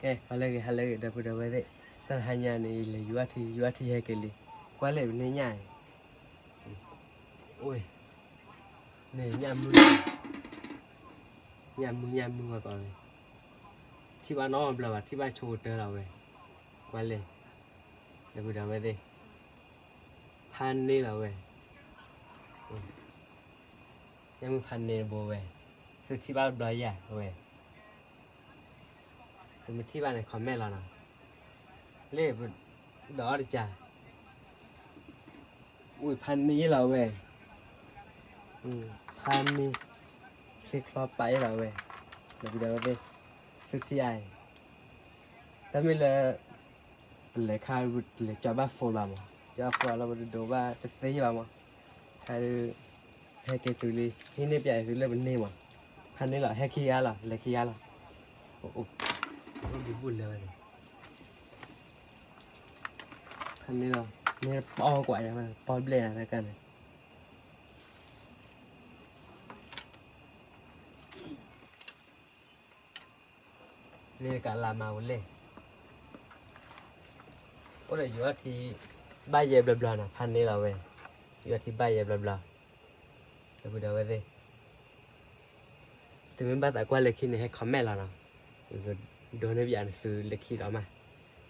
ဟဲလၢဂ့ၤ ဟဲလၢဂ့ၤ ဒီပုၢ်ဒီဝဲၢ်သ့ၣ်, တၢ်တဟါညါန့ၣ် ယလဲၤယူၤအီထံ ယူၤအီထံဟဲက့ၤလံ, ကွၢ်လၢပန့ၢ်ညၣ်, အိၣ်, န့ၣ်ညၣ်မုၢ်, ညၣ်မုၢ် ညၣ်မုၢ်ဝဲကီးလံ, ထံၣ်ဘၣ်နီတဘျီဘၣ် ထံၣ်ဘၣ်ဆိကတၢၢ်လီၤဝဲ, ကွၢ်လၢ, ဒီပုၢ်ဒီဝဲၢ်သ့ၣ်, ဖးန့ၢ်လီၤဝဲ, ညၣ်မုၢ်ဖးန့ၢ်တဘိဝဲ, သုထံၣ်ဘၣ်တဘျီယၤဝဲ သုမ့ၢ်ထံၣ်ဘၣ်န့ၣ် comment လီၤနီၤ, လၢပဒီးအီၣ်တကး, ဝံၤဖးန့ၢ်လီၤဝဲ, ဖးန့ၢ်, ချ့ချီပာ်အ့ၣ်လီၤဝဲ, ဒီပုၢ်ဒီဝဲၢ်သ့ၣ်, သုထံၣ်အံၤ, တၢ်မ့ၢ်လၢ ပလဲၤခါ လဲၤကၠီဘၣ် phone ဘၣ်မး, ကၠီဘၣ် phone လီၤ ပတဒိးဘၣ်တသ့ဘၣ်မး, ခါဒုး, ဟဲက့ၤတုၤလံ ဟံးန့ၢ်ပၠးအံၤသုလၢပန့ၢ်မး, ဖးန့ၢ်လီၤ ဟဲခံဂၤလီၤ လဲၤခံဂၤလီၤ, အိၣ်ဒုးဘူၣ်လၢဝဲန့ၣ်, ဖးန့ၢ်လီၤ, မ့ၢ်ပီကွၢ်ယၤ ပီဘျဲၣ်ယၤတကါန့ၣ် န့ၣ်ကလးမၤဝဲလဲၣ်, အိၣ်ဒီးယူၤအီထံ ဘၣ်ယဲၢ်ဘျီဘျီနီၤ ဖးန့ၢ်လီၤဝဲ, ယူၤအီထံဘၣ်ယဲၢ်ဘျီဘျီ, ဒီပုၢ်ဒီဝဲၢ်သ့ၣ်, သုမ့ၢ်ဘၣ်သးကွၢ်လၢခံန့ၣ် ဟဲ comment လီၤနီၤ, ဒိးန့ၢ်ပၠးန့ၣ်သုလၢခံဒီးမး,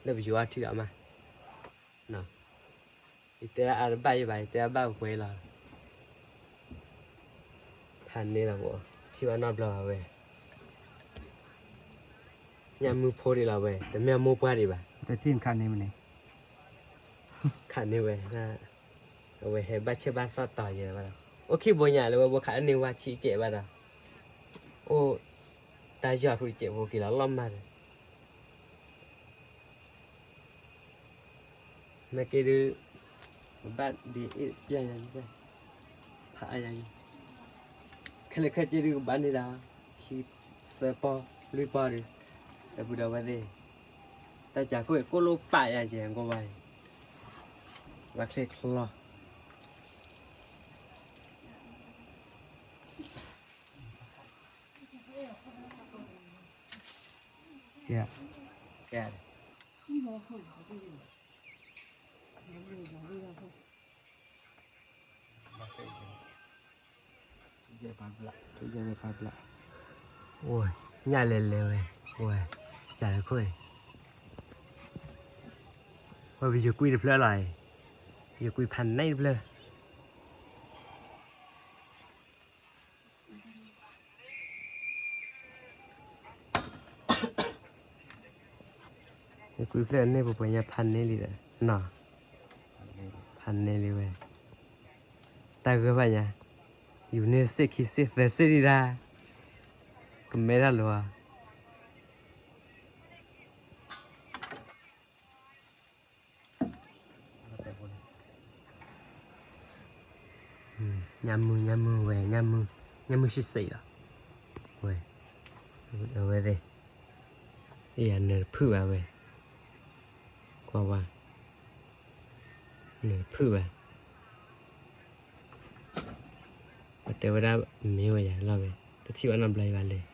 လၢပယူၤအီထံဒီးမး ယတဲအါတဘၣ်ယဘၣ် ယတဲအါဘၣ်ပှဲၤလီၤ, ဖးန့ၢ်လီၤ, ထံၣ်ဘၣ်နီတဘျီဘၣ်ဝဲ, ညၣ်မုၢ်ဖိဒံးလီၤဝဲ တမ့ၢ်အမိၢ်ပှၢ်ဒံးဘၣ်, တထံၣ်ခးန့ၢ်မန့ၣ်, ခးန့ၢ်ဝဲ, အဝဲဟဲဘၣ်ဆၢဘၣ်သီၣ်တီၤယဲဘၣ်ဒီး, အိၣ်ခံဘိညါလၢဝဲဘိခးန့ၢ်ဝါဆံးကဲးဘၣ်ဒီး, အိၣ်, တၢ်ယီၤဖုးကဲးဖိက့ၤလီၤလီၤမၢ်ဒီး နာ်က့ဒုး, ဘၣ်ဒ်အ့ၣ်ပျဲယၤ, ဖးအါယၤ, ခဲလၢာ်ခဲဆ့ဒုးကဘၣ်န့ၢ်ဒၣ်, ခံ, သၢပီ, လွံၢ်ပီဒုး, ဒီပုၢ်ဒီဝဲၢ်သ့ၣ်, တၢ်စၢ်ခိၣ်အံၤကိၣ်လိပာ်ယၤယဲၢ်ကီးဝါအံၤ, ဘၣ်ချ့ချီ ညၣ်လဲၤလဲၤဝဲ, ဝဲ, စၢ်ခိၣ်အံၤ, ဝဲပယကွံတဖျၢၣ်လီၤအံၤ, ယကွံဖးန့ၢ်တဖျၢၣ် ယကွံဖျၢၣ်န့ၣ် ပပှဲၤညါဖးန့ၢ်လံဒီး, နီၤ, ဖးန့ၢ်လံဝဲ, တၢ်ဂၢၢ်ဘၣ်ညါ, ယူၤန့ၢ်စ့ၢ်ခံစ့ၢ်သၢစ့ၢ်ဒံးဒၣ်, ကမဲထီၣ်လိၤဧါ ညၣ်မုၢ် ညၣ်မုၢ်ဝဲ ညၣ်မုၢ် ညၣ်မုၢ်ဆံးစ့းလီၤ, ဝဲ, အဝဲသ့ၣ်, အယၤနၢၤတဖုၣ်ဘၣ်ဝဲ, ကွၢ်ဝါ, နၢၤတဖုၣ်ဘၣ်, ပတဲဝဲဒၣ်မ့ၢ်ဝဲယၤလီၤဝဲ, တထံၣ်ဘၣ်နီတဘျီအံၤဘၣ်လဲၣ်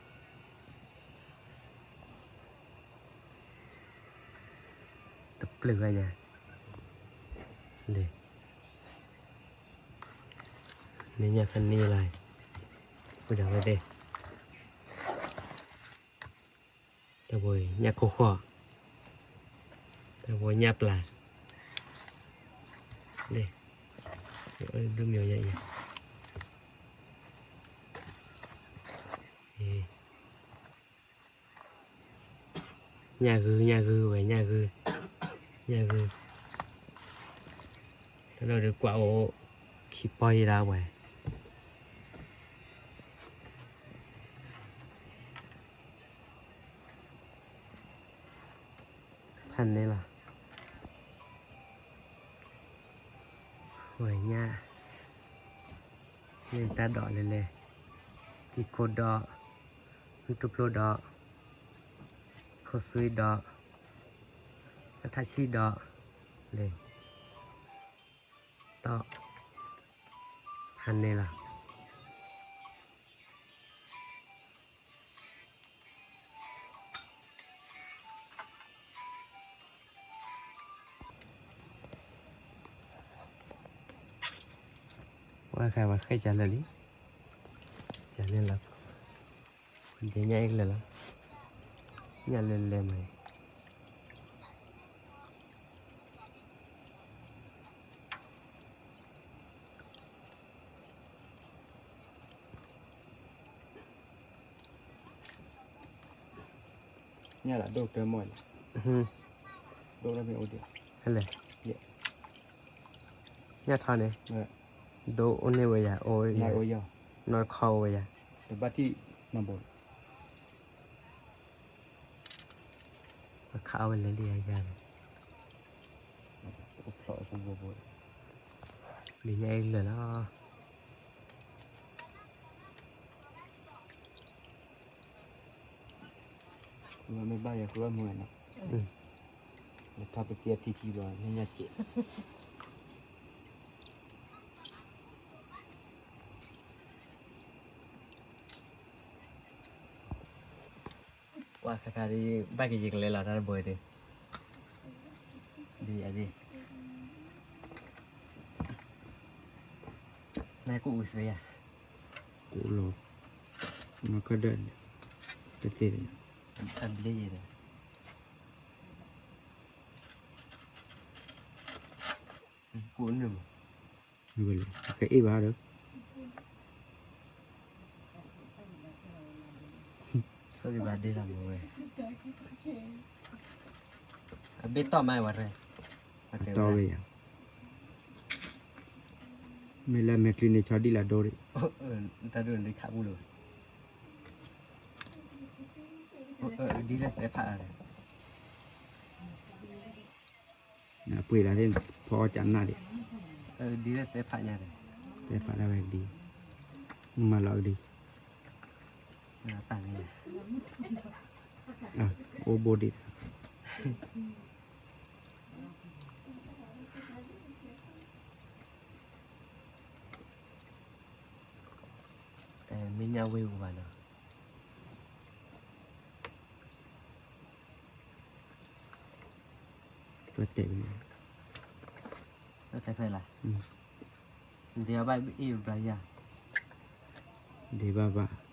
တပျုာ်ဘၣ်ညါ, လဲၣ်, မ့ၢ်ညၣ်ဖးန့ၢ်လီၤ, ဝဲဒၣ်ဝဲသ့ၣ်, တၢ်ဖိညၣ်ခိၣ်ဃီၣ်, တၢ်ဖိညၣ်ပျၢ်, လဲၣ်, ဒုးမ့ၢ်ယၤအံၤ ညၣ်ဂုၢ် ညၣ်ဂုၢ်ဝဲ ညၣ်ဂုၢ်, ညၣ်ဂုၢ်, တၢ်လီၢ်ဒုးကွၢ်အိၣ် ခံပီၢ်ယံၤဒၣ်ဝဲ ဖးန့ၢ်လီၤ, ဝဲညၣ်, မ့ၢ်တၢ်ဒိးလဲၣ်လဲၣ်, ကံၢ်ခိၣ်ဒိး, မုၢ်တူၢ်ဖျိဒိး, ခိၣ်သွံဒိး, အထၣ်ဆံၣ်ဒိး, လဲၣ်, တီၢ်, ဖးန့ၢ်လီၤ. ပှၤဃဲကၢ်လၢာ်လံ, ကၢ်လၢာ်လီၤ, ဒ်ညၣ်အ့ၣ်ကလၢာ်လီၤ, ညၣ်လၢလဲၤမး, ညၣ်လၢဒိၣ်ကတၢၢ်မီၢ်, ဒိၣ်လၢမ့ၢ်အိၣ်ဒံး, ဟဲလဲၣ်, ညၣ်ထီန့ၣ်, ဒိၣ်အိၣ်န့ၢ်ဝဲယၤ, အိၣ်, နီၢ်တခီအိၣ်ဝဲယၤ, တဘၣ်ထံၣ်နီၢ်ဘိ, အခးအီၣ်ဝဲလဲၤလံယၤန့ၣ်, ဒ်ညၣ်အ့ၣ်ကလၢာ်လီၤ. မ့ၢ်ဘၣ်ယၤကျိမုၢ်နီၤ, ထီပသံအထံထံဘျီ ညၣ်ညၣ်စဲး, ကွၢ်ခါခါဒ် ဘၣ်ကယံာ်ကလဲာ်လီၤတၢ်တဘိဒ်, ဒ်အဒ်, နကူၣ်အူသ့ဧါ, ကူၣ်လီၤ, မၤကဒၢၣ်, တသ့, အဘျ့ယဲဒီး, ကူၣ်နုာ်မး, ကအ့ၣ်ဘၣ်ဒီး ဆိၣ်ဂ့ၤဘၣ်ဒ့လီၤမ့ၢ်ဝဲ, အဘ့ၣ်တီၢ်မးဝဲ, တီၢ်ဝဲယၤ, မ့ၢ်လၢမဲာ်ချံန့ၣ် ဆီဒံၣ်လၢဒိၣ်ဒံး, တၢ်ဒိၣ်န့ၣ်ခးပူၤလၢၤ, ဒ်လၢသဲဖးဒီး ပှ့ၤလၢ်သ့ၣ် ဖီအီၣ်ကနၣ်ဒံး, ဒ်လၢသဲဖးညါဒီး, သဲဖးဒၣ်ဝဲဒ်, မၤလီၤကဒံး, အိၣ်ဘိဒံး, မ့ၢ်ညၣ်ဝ့ၢ်ပူၤဘၣ်နီၤ. တဲဖဲလၢ်, ဒ်ဘၣ်ဘၣ်အံၤဘျီယၤ, ဒ်ဘၣ်ဘၣ်.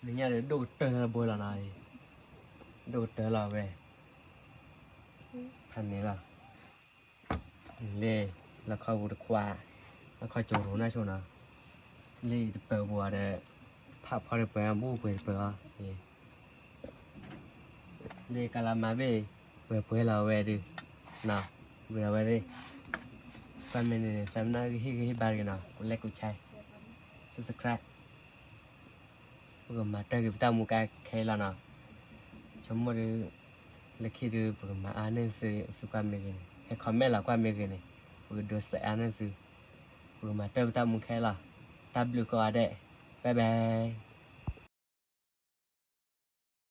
နညၣ်ဒီးဒိၣ်ကတၢၢ်လၢဘိလီၤနီၤ, ဒိၣ်ကတၢၢ်လီၤဝဲ, ဖးန့ၣ်လီၤ, လၢလီၢ်ခီပူၤတခွး, လီၢ်ခီကၠိရိၤနၢ်ဆိနီၤ, လၢတပၢၤပူၤဒီး, ဖးဖီတပၢၤ ဘူၣ်ပှဲၤတပၢၤအီၤ, လၢကလးမၤဘ့ၣ်, ပှဲၤပှဲၤလီၤဝဲဒုး, ဝံၤလီၤဝဲဒၣ်, ကွၢ်မ့ၢ်န့ၣ် သးမနၢ်ဂ့ၤဟ့ၣ်ဂံၢ်ဟ့ၣ်ဘါတဂ့ၤနီၤ, ကိးလဲကိးဆဲး, subscribe, ပကမၤတၢ်ဂ့ၤပတၢ်မူကါခဲအံၤလီၤနီၤ, ဆိကမိၣ်ဒီး, လၢခံဒုး ပကမၤအါန့ၢ်သု သုကွၢ်မ့ၢ်ဂ့ၤန့ၣ် ဟဲ comment လီၤကွၢ်မ့ၢ်ဂ့ၤန့ၣ်, ပကဒိးစဲးအါန့ၢ်သု, ပကမၤတၢ်ပတၢ်မူခဲလီၤ, တၢ်ဘျုးကိးဂၤဒဲး, bye bye.